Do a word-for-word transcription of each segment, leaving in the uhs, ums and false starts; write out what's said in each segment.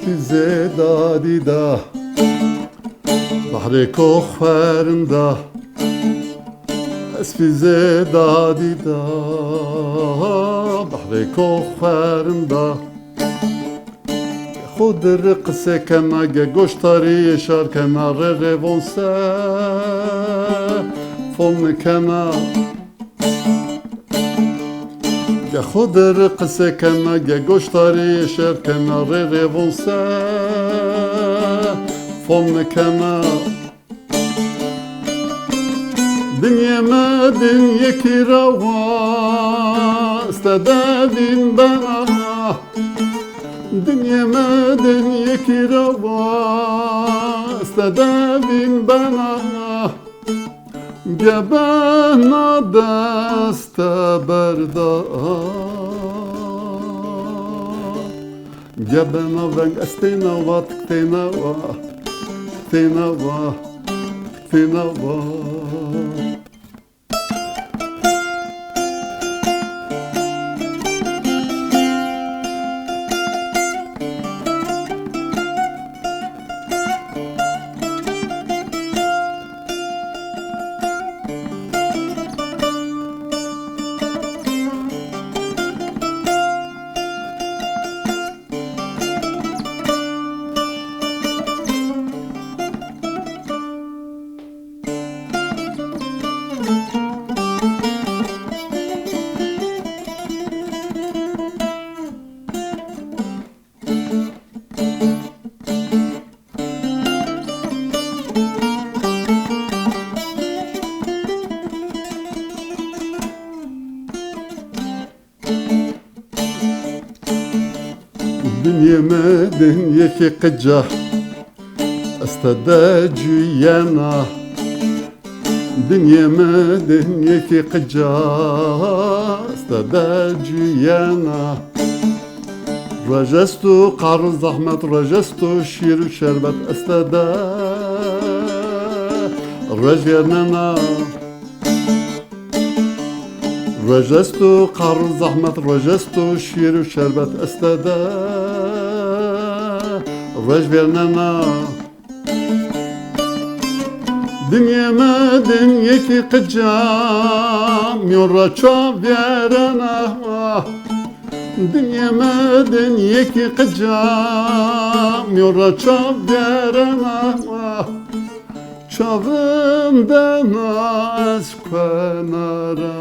Fîzê dadî da, behrêko xwerin da. Ez fîzê dadî da, behrêko xwerin da. Xo dir qise kena, ge goştarî şar kena, rê rê von se fon kena. Ge xo dir qise kena, ge goştarî şer kena, rê rê von se fon kena. Dinyê mi dinyekî ra wa, este devîn bena. Dinyê mi dinyekî ra wa, este devîn bena. Gebena deste berda. Gebena veng estêna wa, tiktêna wa, tiktêna wa, tiktêna wa. Dinyê mi dinyekî qica, este de cuyena. Dinyê mi dinyekî qica, este de cuyena. Roj esto qar û zehmet, roj esto şîr û şerbet, este de roj vernena. Roj esto qar û zehmet, roj esto şîr û şerbet, este de roj vernena. Dinyê mi dinyekî qica, mîyon ra ça vêrena. Dinyê mi dinyekî qica, mîyon ra ça vêrena. Çavin dena ez kuena ra.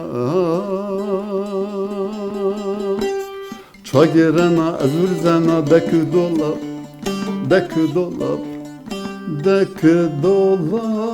Ça gêrena ez wirzena, deki dolab, deki dolab, deki dolab.